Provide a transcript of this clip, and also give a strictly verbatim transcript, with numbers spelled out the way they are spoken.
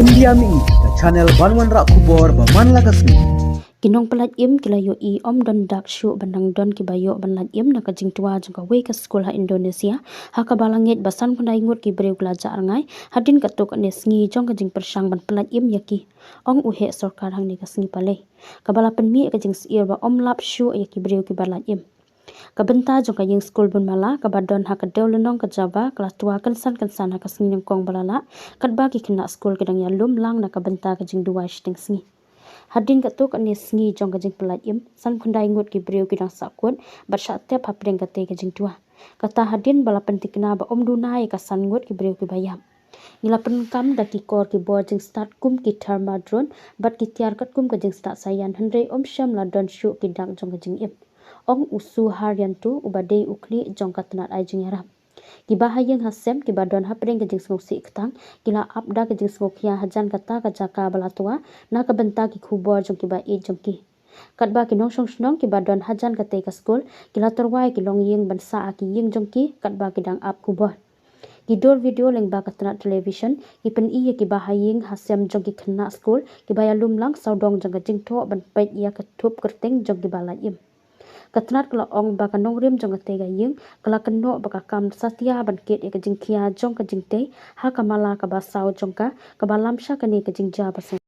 India Mihi, ka channel ban wanrah khubor ba man la ka sngi. Ki nongpynlait im ki la ïohi ym don dak shuh ban dang don kiba ïoh ban lait im na ka jingtwa jong kawei ka skul ha Indonesia, ha kaba la ngeit ba san khyndai ngut ki briew ki la jah rngai hadien katto katne sngi jong ka jingpyrshang ban pynlait im ïa ki, ong u heh sorkar hangne ka sngi Palei. Kaba la pynmih ïa ka jingsyier ba ym lap shuh ïa ki briew kiba lait im. Ka bynta jong ka ïing skul Bun Mala kaba don ha ka dew lynnong ka Java ka la twa kynsan kynsan ha ka sngi Nyngkong ba la lah, katba ki khynnah skul ki dang ïalum lang na ka bynta ka jingduwai shiteng sngi. Hadien katto katne sngi jong ka jingpynlait im, san khyndai ngut ki briew ki dang sahkut bad shah tep hapdeng katei ka jingtwa. Kata hadien ba la pynthikna ba ym duna ïa ka san ngut ki briew kiba ïap. Ngi la pyndonkam da ki kor ki bor jingstad kum ki thermal drone bad ki tiar katkum ka jingstad saïan, hynrei ym shym la don shuh ki dak jong ka jingim, ong u Suharyanto uba dei u khlieh jong ka tnat ai jingïarap. Kiba ha ïing ha sem kiba don hapdeng ka jingsngewsih ktang ki la ap da ka jingsngewkhia hajan kata ka jaka ba la twa na ka bynta ki khubor jong kiba ïeit jong ki. Katba ki nongshong shnong kiba don hajan katei ka skul ki la tyrwa ïa ki longïing ban sah ha ki ïing jong ki katba ki dang ap khubor. Ki dur video lyngba ka tnat television ki pyni ïa kiba ha ïing ha sem jong ki khynnah skul kiba ïalum lang sawdong jong ka jingthoh ban peit ïa ka thup kyrteng jong kiba lait im. Ka tnat ka la ong ba ka nongrim jong katei ka ïing ka la kynnoh ba ka kam satia ban kit ïa ka jingkhia jong ka jingtei ha ka mala kaba saw jong ka, kaba lam sha kane ka jingjia ba seng